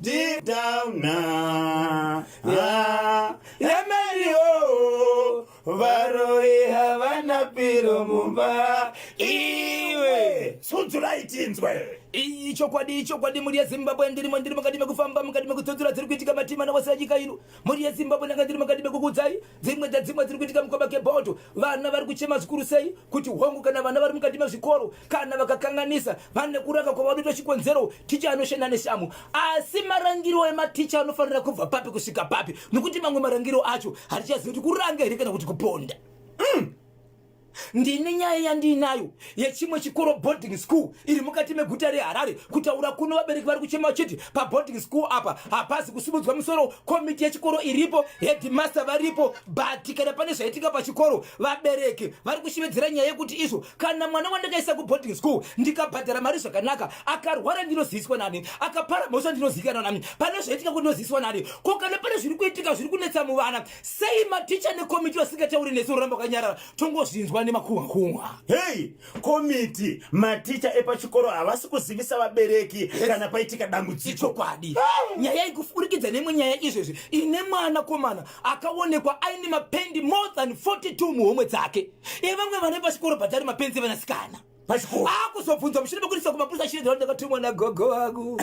Deep down now. Ah, Yamariwo, varoi havana piro mumba. Iwe, sudzurai tinzwe. Ichokwadi, ichokwadi, mhuri yeZimbabwe, ndirimo, ndiri mukati mekufamba, mukati mekutsudzura dziri kuitika matima wose anyika ino. Mhuri yeZimbabwe, ndanga ndiri mukati mekukuudzai dzimwe dzedzimwe dziri kuitika mukoma kebhoto. Vana vari kuchema zvikuru sei kuti hongu, kana vana vari mukati mezvikoro, kana vakakanganisa vane kuranga kwavanoitwa, chikonzero ticha anoshanda neshamu. Asi marangiro ematicha anofanira kubva papi kusvika papi? Nokuti mamwe marangiro acho hatichazivi kuti kuranga here kana kuti kuponda. Ndine nyaya yandiinayo yechimwe chikoro, boarding school iri mukati meguta reHarare. Kutaura kuno vabereki vari kuchema vachiti paboarding school apa hapasi kusimudzwa musoro. Komiti yechikoro iripo, headmaster varipo, but kana pane zvaitika pachikoro, vabereki vari kushevedzera nyaya yekuti izvo kana mwana wandakaisa kuboarding school, ndikabhadhara mari zvakanaka, akarwara ndinoziviswa nani? Akapara mhosva ndinozivikanwa nani? Pane zvaitika kuti ndinoziviswa nani? Ko kana pane zviri kuitika zviri kunetsa muvana, sei maticha nekomiti vasingatauri nesu? Roramba wakanyarara, tongozvinzwa nemakuhwa kuhwa. Hei, komiti, maticha epachikoro havasi kuzivisa vabereki kana paitika dambudziko. Ichokwadi. Nyaya ikufurikidza neimwe nyaya izvezvi ine mwana komana akaonekwa aine mapendi more than 42 muhomwe dzake. Evamwe vana vepachikoro bhadhari mapenzi evanasikana. Pachikoro. Akuzobvunzwa mushure mekuendeswa kumapurisa, achiredzera kuti ndakatumwa nagogo wangu.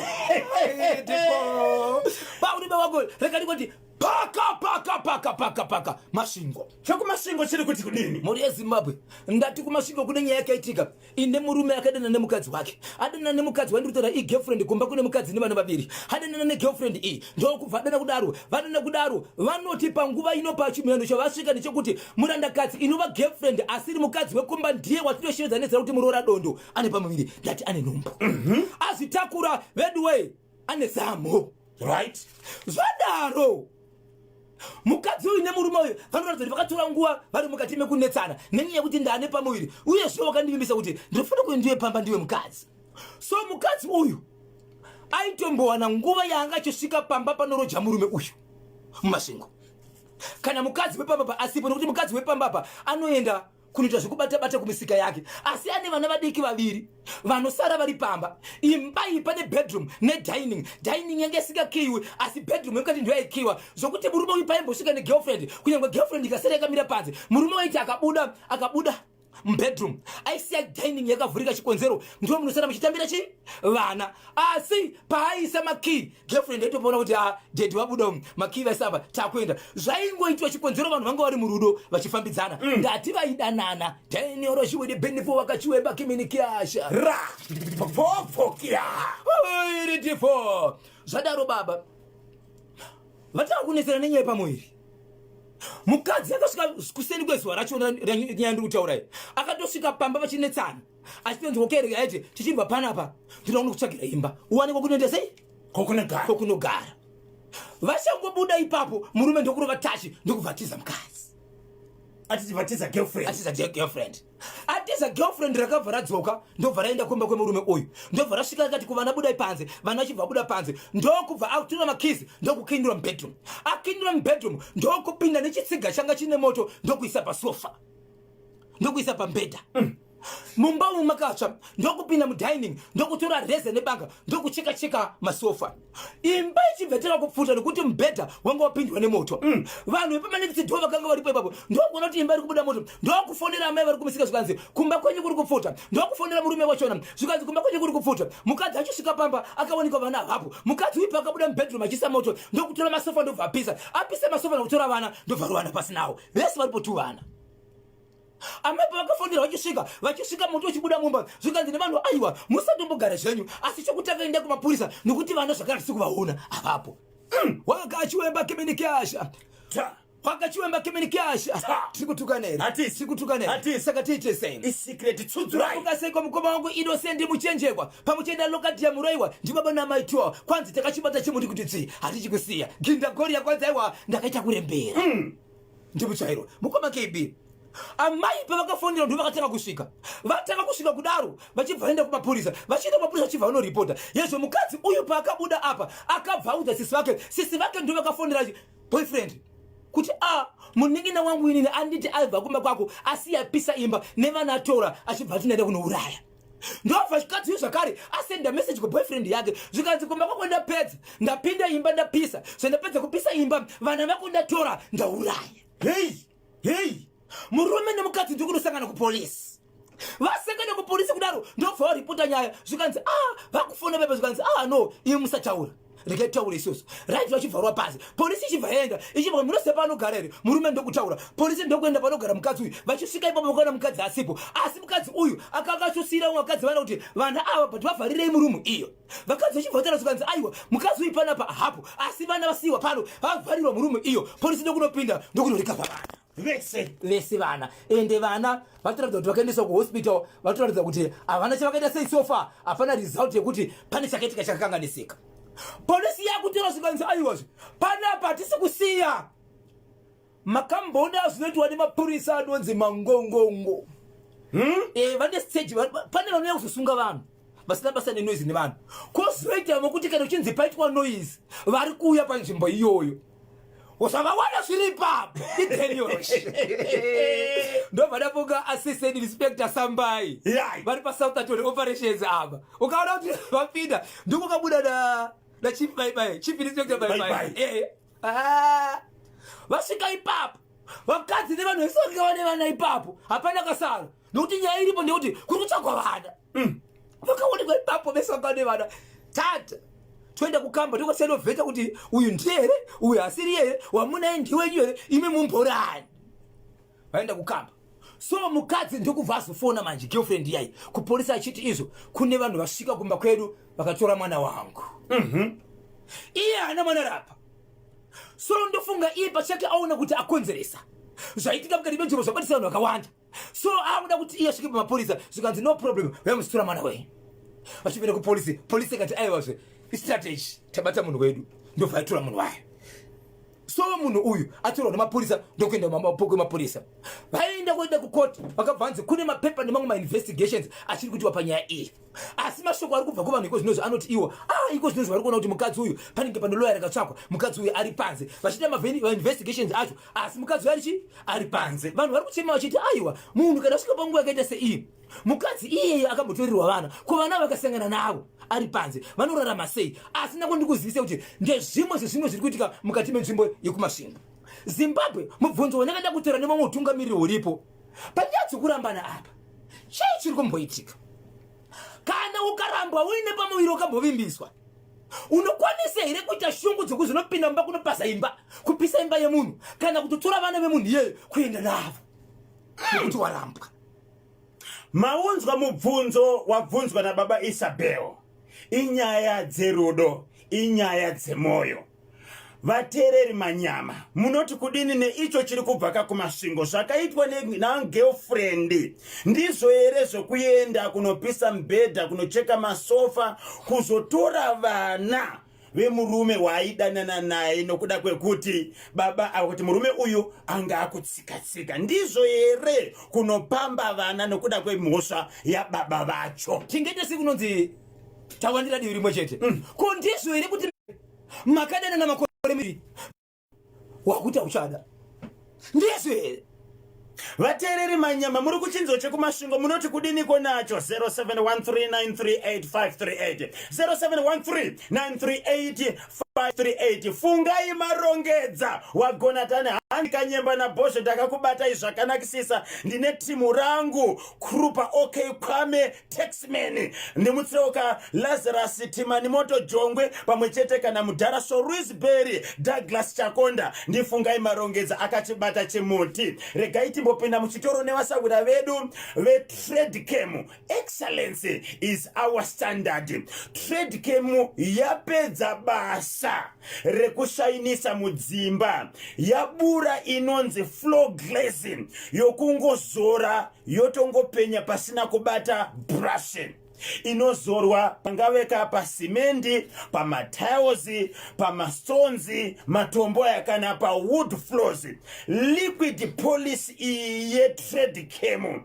Pauribe wako rekadi kuti paka paka paka paka paka Masvingo. ChekuMasvingo chiri kuti kudini? Mhuri yeZimbabwe, ndati kuMasvingo kune nyaya yakaitika ine murume akadanana nemukadzi wake. Adanana nemukadzi wandiri kutaura igirlfriend. Kumba kune mukadzi nevana vaviri. Adanana negirlfriend iyi, ndokubva adana kudaro, vadana kudaro, vanoti panguva ino pachimheno chavasvika ndechekuti murandakadzi inova girlfriend asiri mukadzi wekumba, ndiye watinoshevedzana nezita kuti muroora dondo, ane pamuviri. Ndati ane nhumbu. Azvitakura veduwei, ane zamo. Zvadaro mukadzi uyu nemurume uyu vanoratidza kuti vakatora nguva vari mukati mekunetsana nenyaya yekuti ndane pamuviri, uyezve wakandivimbisa kuti ndinofanira kuti ndiwe pamba, ndiwe mukadzi. So mukadzi uyu aitombowana nguva yaanga achisvika pamba panoroja murume uyu muMasvingo kana mukadzi wepamba pa asipo, nekuti mukadzi wepamba pa anoenda kunoita zvekubata-bata kumisika yake, asi ane vana vadiki vaviri vanosara vari pamba. Imba iyi pane bedroom nedining. Dining yange isingakiyiwi, asi bedroom yemukati ndiyo yaikiyiwa, zvokuti murume uyu paimbosvika negirlfriend, kunyange girlfriend ikasara yakamira panze, murume waiti akabuda, akabuda mubedroom aisiya dining yakavhurika. Chikonzero ndiwo munosara muchitambira chi vana. Asi paaisa makii, girlfriend aitopaona kuti a daddy vabuda umu, makii vaisava, takuenda. Zvaingoitwa, chikonzero vanhu vanga vari murudo vachifambidzana. Ndati vaidanana. Tenioroshiwidibhinifo wakachiweba kiminikiasha Ra popopokya. Iritifo. Zvadaro baba vatanga kunetsera nenyaya yepamuviri. Mukadzi akasvika kuseni kwezuva racho nyaya ndiri kutaura iyi, akatosvika pamba vachinetsana, achitonzi okereke, aiti tichibva panapa ndinoona kutsvagira imba uwanikwa kunoenda sei. Kokunogara. Kokunogara. Vachangobuda ipapo, murume ndokurova tachi, ndokubva atiza mukadzi. Atichibatiza girlfriend. Atiza girlfriend, atiza girlfriend. Rakabva radzoka, ndobva raenda kumba kwemurume uyu, ndobva rasvika akati kuvana, "Budai panze." Vana vachibva vabuda panze, ndokubva atora makizi, ndokukindura mubedroom. Akindura mubedroom, ndokupinda nechitsiga changa chine moto, ndokuisa pasofa, ndokuisa pambedha. Mumba umu makatsva. Ndokupinda mudining, ndokutora reza nebanga, ndokucheka cheka masofa. Imba ichibvetera kupfuta nekuti mubhedha wanga wapindwa nemoto. Vanhu vepamanekisi door vakanga varipo ipapo ndokuona kuti imba iri kubuda moto, ndokufonera amai vari kumusika, zvikanzi, "Kumba kwenyu kuri kupfuta." Ndokufonera murume wachona, zvikanzi, "Kumba kwenyu kuri kupfuta." Mukadzi achisvika pamba akawanikwa vana havapo. Mukadzi uyu paakabuda mubedroom achiisa moto, ndokutora masofa, ndobva apisa, apisa masofa, ndokutora vana, ndobva ruwana pasinawo vese varipo tu vana. Amai pavakafonera vachisvika, vachisvika moto uchibuda mumba, zvikanzi nevanhu, "Aiwa, musatombogara zvenyu, asi chokutanga enda kumapurisa nokuti vana zvakare tisi kuvaona avapo." Wakachiwemba kemenikiasha. Ta. Wakachiwemba kemenikiasha. Ta. Tiri kutukana here? Hatisi. Tiri kutukana here? Hatisi. Saka tiite sei? Isecret, tsudzurai. Ungasekwa mukoma wangu Innocent Muchenjekwa pamuchenda lokati yamuroiwa ndibaba namaitwa. Kwanzi takachibata chimuti kuti tsi, hatichikusiya gindagoria. Kwanzi aiwa, ndakaita kurembera, ndimutsvairwa mukoma KB. Amai pavakafonera ndo vakatanga kusvika. Vatanga kusvika kudaro, vachibva vaenda kumapurisa. Vachienda kumapurisa, vachibva vanoripota yezvo. Mukadzi uyu paakabuda apa, akabva audza sisi vake. Sisi vake ndo vakafonera boyfriend kuti, "A, munin'ina wangu inini anditi aibva kumba kwako, asi yapisa imba nevana atora, achibva ati ndaenda kunouraya." Ndobva chikadzi uyu zvakare asenda message kuboyfriend yake, zvikanzi, "Kumba kwako ndapedza, ndapinda imba, ndapisa. Zvandapedza kupisa imba, vana vako ndatora, ndauraya." Hei hei! Murume nemukadzi ndiri kunosangana kupolisi. Vasangana kupolisi kudaro, ndobva varipota nyaya. Zvikanzi, "A, vakufona pepa." Zvikanzi, "A, no, iwe musataura, regai taura isusu." Right, vachibvarwa pasi, polisi ichibva yaenda, ichibva, "Munoziva paanogara here?" Murume ndokutaura. Polisi ndokuenda panogara mukadzi uyu. Vachisvika ipapo, vakaona mukadzi asipo, asi mukadzi uyu akanga achosiyira umwe vakadzi vana kuti vana ava, but vavharirei murumu iyo. Vakadzi vachibva vataura, zvikanzi, "Aiwa, mukadzi uyu panapa hapo, asi vana vasiyiwa pano, vavharirwa murumu iyo." Polisi ndokunopinda, ndokunorikava vana. Vese? Vese vana. Ende vana vatoratidza kuti vakaendeswa kuhospital, vatoratidza kuti havana chavakaita sei. So far hapana result yekuti pane chakaitika chakakanganisika. Polisi yakutora, zvikanzi, "Aiwazve, panapa hatisi kusiya." Makamboona zvinoitwa nemapurisa anonzi mangongongo? Vane stage, pane vanouya kuzosunga vanhu vasina basa nenoise nevanhu. Kwozoita mokuti kana uchinzi paitwa noise, vari kuuya panzvimbo iyoyo, zvavawana zviri ipapo idenios. Ndobva ndafunga Assistant Inspector Sambai vari paSoutherton operations apa. Ukaona kuti vapinda, ndikukabuda nachief Baibai, Chief Inspector Baibai. Baibai. Ah, vasvika ipapo, vakadzi nevanhu vese vanga vane vana ipapo, hapana kasara, nokuti nyaya iripo ndekuti kuri kutsvagwa vana. Vakaonekwa ipapo vese vanga vane vana. Tata toenda kukamba, tokasiyanovheta kuti uyu ndiye here, uyu asiri here, wamunaye ndiwenyu here, imi mumborani. Vaenda kukamba. So mukadzi ndokubva azofona manje girlfriend iyai kupolisi achiti izvo kune vanhu vasvika kumba kwedu, vakatora mwana wangu. Iye haana mwana rapa. So ndofunga iye pachake aona kuti akonzeresa zvaitika mukati menzvimbo, zvabatisa vanhu vakawanda. So akuda kuti iye asvike pamapurisa. Zvikanzi, "No problem, vamusitora mwana wenyu." Vachipinda kupolisi, polisi ikati, "Aiwazve, istrategy, tabata munhu wedu." Ndobva yatora munhu wayo. So munhu uyu atorwa nemapurisa, ndokuenda mumapoko emapurisa. Vaenda kuenda kukoti, vakabva vanzi kune mapepa nemamwe mainvestigations achiri kuitiwa panyaya iyi. Asi mashoko ari kubva kuvanhu iko zvinozvi anoti iwo, ah, iko zvinozvi vari kuona kuti mukadzi uyu panenge pane loya rakatsvakwa. Mukadzi uyu ari panze, vachiita mainvestigations acho, asi mukadzi uyu ari chi ari panze. Vanhu vari kuchema vachiti, aiwa, munhu kana asvika panguva yakaita seiyi, mukadzi iyeye akambotorerwa vana, ko vana vakasangana navo ari panze vanorarama sei? Asi nako ndikuzivise kuti ndezvimwe zvezvimwe zviri kuitika mukati menzvimbo yekuMasvingo, Zimbabwe. Mubvunzo wandakada kutora nemamwe utungamiriri huripo panyaya dzekurambana apa, chii chiri kumboitika? Kana ukarambwa uine pamuviri wakambovimbiswa, unokwanisa here kuita shungu dzekuzonopinda mumba, kunopasa imba, kupisa imba yemunhu, kana kutotora vana vemunhu iyeyo kuenda navo nekuti warambwa? Maunzwa mubvunzo wabvunzwa nababa Isabel. Inyaya dzerudo, inyaya dzemwoyo. Vateereri manyama, munoti kudini neicho chiri kubva kakuMasvingo? Zvakaitwa nagirlfriend ndizvo here zvokuenda kunopisa mubhedha, kunocheka masofa, kuzotora vana vemurume waaidanana naye nokuda kwekuti baba ava kuti murume uyu anga akutsika-tsika? Ndizvo here kunopamba vana nokuda kwemhosva yababa vacho? Tingaita sekunonzi tawandira divi rimwe chete. Ko ndizvo here kuti makadanana makore miviri, wakuti hauchada? Ndizvo here? Vateereri manyama, muri kuchinzo chekuMasvingo, munoti kudiniko nacho? 0713938538, 0713938538. Fungai Marongedza, wagona tane handi kanyemba nabhozho, ndakakubatai zvakanakisisa. Ndine timu rangu krupa ok Kwame Taxman, ndimutseuka Lazarus Timani Moto Jongwe, pamwe chete kana mudhara Soruisbury Douglas Chakonda. Ndifungai Marongedza akachibata chimuti. Regai timbopinda muchitoro nevasawira vedu veTradecam. Excellence is our standard. Tradecam yapedza basa rekushayinisa mudzimba, yabura inonzi floor glazing yokungozora yotongopenya pasina kubata brush. Inozorwa pangaveka pasimendi, pamatiles, pamastones, matombo aya, kana pawood floors. Liquid polish iyi yeTradecam,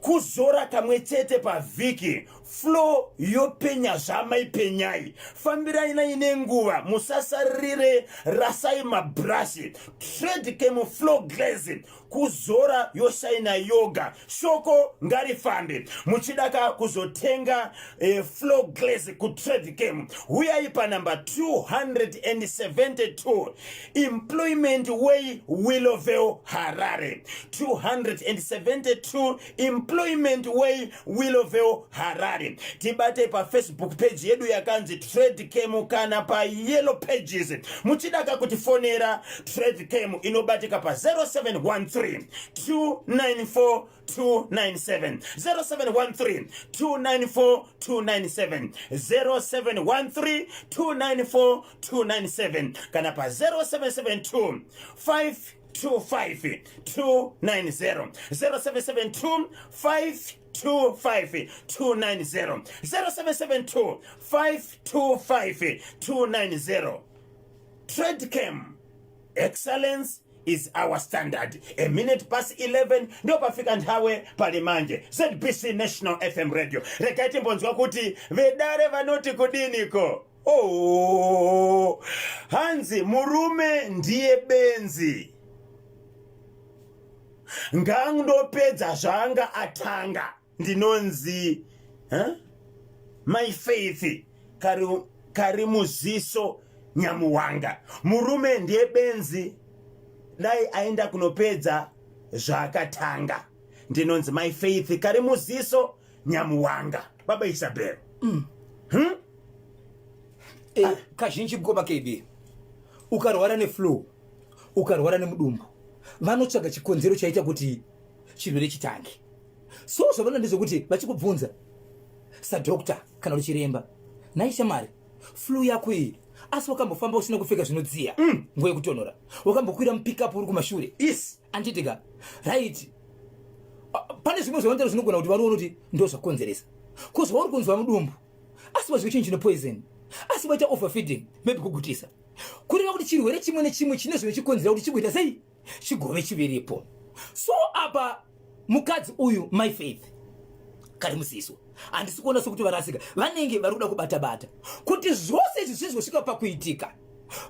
kuzora kamwe chete pavhiki, floor yopenya zvamaipenyai. Fambirai nai nenguva, musasarire, rasai mabhurashi. Tradecam floor glaze. Kuzora yoshaina yoga. Shoko ngarifambe. Muchidaka kuzotenga floor glaze kuTradecam, huyai panumber 272 Employment Way, Willowvale, Harare. 272 Employment Way, Willowvale, Harare. Tibate paFacebook page yedu yakanzi Tradecam kana paYellow Pages. Muchidaka kutifonera, Tradecam inobatika pa 0713 294 297, 0713 294 297, 0713 294 297 kana pa 0772 525 290, 0772 525 290, 0772 525 290. Tradecam, excellence is our standard. A minute past 11 ndo pafika nthawe pali manje ZBC National FM Radio. Regai timbonzwa kuti vedare vanoti kudiniko. Oh, hanzi murume ndiye benzi, ngandopedza zvaanga atanga. Ndinonzi, huh? My Faith kari muziso Nyamuwanga. Murume ndiye benzi, dai aenda kunopedza zvaakatanga. Ndinonzi My Faith kari muziso Nyamuwanga. Baba Isabel. Kazhinji kukoma KB, ukarwara neflu, ukarwara nemudumbu, vanotsvaga chikonzero chaita kuti chirwere chitange. So zvavanoda ndezvekuti vachikubvunza sadoctor kana kuti chiremba, "Nhai shamwari, flu yako iyi, asi wakambofamba usina kupfeka zvinodziya nguva yekutonhora? Wakambokwira mupickup uri kumashure?" Anditika right? Ah, pane zvimwe zvavanotaura zvinogona kuti variona kuti ndo zvakonzeresa ko zvauri kunzwa mudumbu, asi wazwe chinhu chine poison, asi waita overfeeding, maybe kugutisa. Kureva kuti chirwere chimwe nechimwe chine zvinochikonzera kuti chigoita sei, chigove chiviripo. So apa mukadzi uyu, My Faith kari musiso, handisi kuona sekuti varasika. Vanenge vari kuda kubata bata kuti zvose izvi zvizosvika pakuitika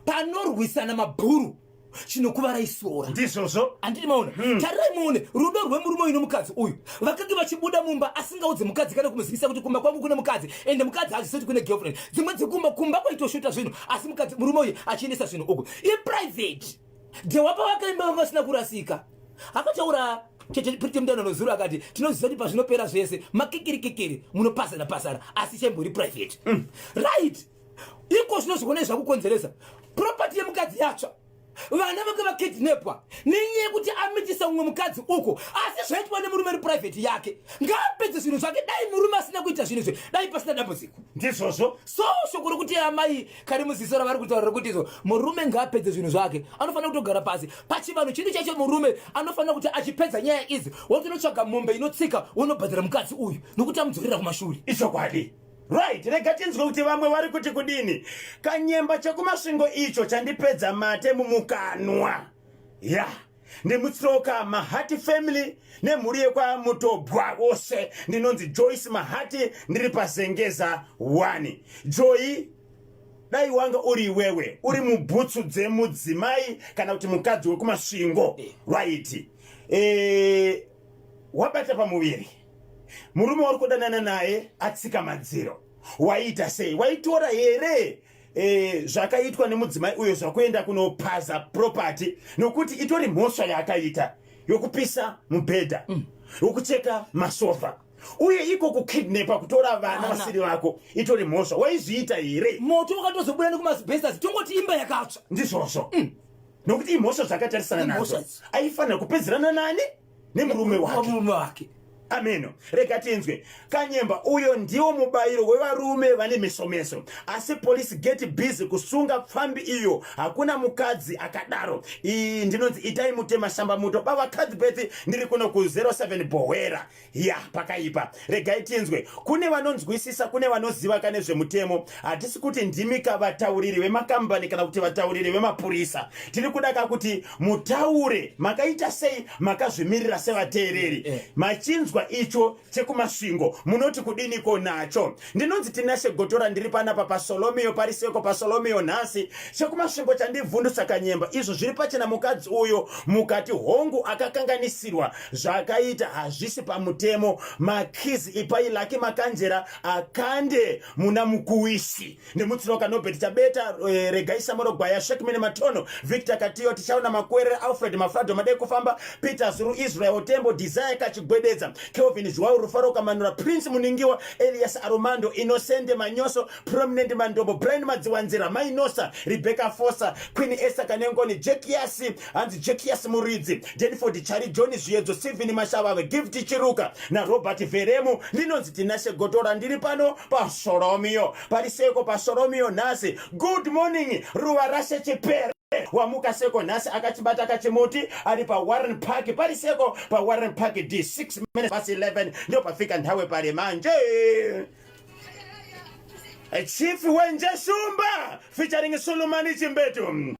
panorwisana mabhuru, chinokuvara isora. Ndizvozvo. Handiti maona? Tarirai muone rudo rwemurume uyu nomukadzi uyu. Vakange vachibuda mumba asingaudze mukadzi kana kumuzivisa kuti kumba kwangu kune mukadzi, ende mukadzi haazvisi kuti kune girlfriend. Dzimwe dzekumba, kumba kwaitoshota zvinhu, asi mukadzi, murume uyu achiendesa zvinhu uku iprivate. Dhewapa vakaimba vanga vasina kurasika. Akataura Pretty Mutano nozuro akati tinoziva kuti pazvinopera zvese makikiri kikiri, munopasana pasana, asi chembori private, right? Iko zvino zvikuona zvakukonzeresa property yemukadzi yatsva, vana vake vakidnapwa nenyaya yekuti amitisa mumwe mukadzi uko, asi zvaitwa nemurume ri private yake. Ngaapedze zvinhu zvake. Dai murume asina kuita zvinhu izvi, dai pasina dambudziko. Ndizvozvo. So shoko rokuti amai kari muziso ravari kutaura rekuti izvo murume ngaapedze zvinhu zvake, anofanira kutogara pasi. Pachivanhu chinhu chaicho, murume anofanira kuti achipedza nyaya idzi, wotonotsvaga mombe inotsika, wonobhadhara mukadzi uyu nokuti amudzorera kumashure. Ichokwadi. Right, rega tinzwe kuti vamwe vari kuti kudini. Kanyemba chekuMasvingo icho chandipedza mate mumukanwa. Ya, ndimutsoka Mahati family nemhuri yekwamutobwa vose. Ndinonzi Joyce Mahati, ndiri paZengeza 1. Joy, dai wanga uri iwewe uri mubhutsu dzemudzimai kana kuti mukadzi wekuMasvingo, right, wabata pamuviri, murume wauri kudanana naye atsika madziro, waiita sei? Waitora here zvakaitwa nemudzimai uyo zvakuenda kunopaza property? Nokuti itori mhosva yaakaita yokupisa mubhedha, yokucheka masofa, uye iko kukidnapa, kutora vana Vana. vasiri vako, itori mhosva. Waizviita here? Moto wakatozobuda nekumasbestas, tongoti imba yakatsva. Ndizvozvo, nokuti imhosva zvakatarisana Imhosva nadzo. idzi. Aifanira kupedzerana nani? Nemurume wake. Murume wake. Ameno, rega tinzwe. Kanyemba uyo ndiwo mubayiro wevarume vane mesomeso, asi police get busy kusunga pfambi iyo, hakuna mukadzi akadaro. Iyi ndinonzi Itai Mutema Shamba Muto baba Cadbeth, ndiri kuno ku07 Bohwera. Ya, pakaipa. Regai tinzwe kune vanonzwisisa, kune vanoziva kane zvemutemo. Hatisi kuti ndimika vatauriri vemakambani kana kuti vatauriri vemapurisa. Tiri kuda ka kuti mutaure makaita sei, makazvimirira sevateereri. Machinzwa. Chinzwa icho chekuMasvingo, munoti kudiniko nacho? Ndinonzi Tinashe Gotora, ndiri panapa paSolomio, pariseko paSolomio nhasi. ChekuMasvingo chandivhundutsa, Kanyemba. Izvo zviri pachena, mukadzi uyo mukati hongu akakanganisirwa, zvaakaita hazvisi pamutemo. Makizi ipai Lucky Makanjera akande muna Mukuwisi nemutsiroka Nobert Chabeta, Regai Samoro Gwaya, Shekmene Matono, Victor Katiyo, Tichaona Makwere, Alfred Mafrado Madei Kufamba, Peter Zuru, Israel Tembo, Desire Kachigwededza, Kelvin Zhuwau, Rufaro Kamanura, Prince Muningiwa, Elias Aromando, Innocente Manyoso, Prominent Mandombo, Brian Madziwanzira, Mainosa, Rebecca Fosa, Queen Esther Kanengoni, Jekiasi, hanzi Jekias Muridzi, Denford Chari, John Zviedzo, Stephen Mashavave, Gift Chiruka naRobert Veremu. Ndinonzi Tinashe Gotora, ndiri pano paSoromio, pariseko paSoromio nhasi. Good morning, Ruva Rashe Chipere. Wamuka seko nhasi? Akachibata kachimuti ari paWarren Park, pariseko paWarren Park D. 6 minutes past 11 ndio pafika nthawe pale manje. Chief Wenje Shumba featuring Sulumani Chimbetu.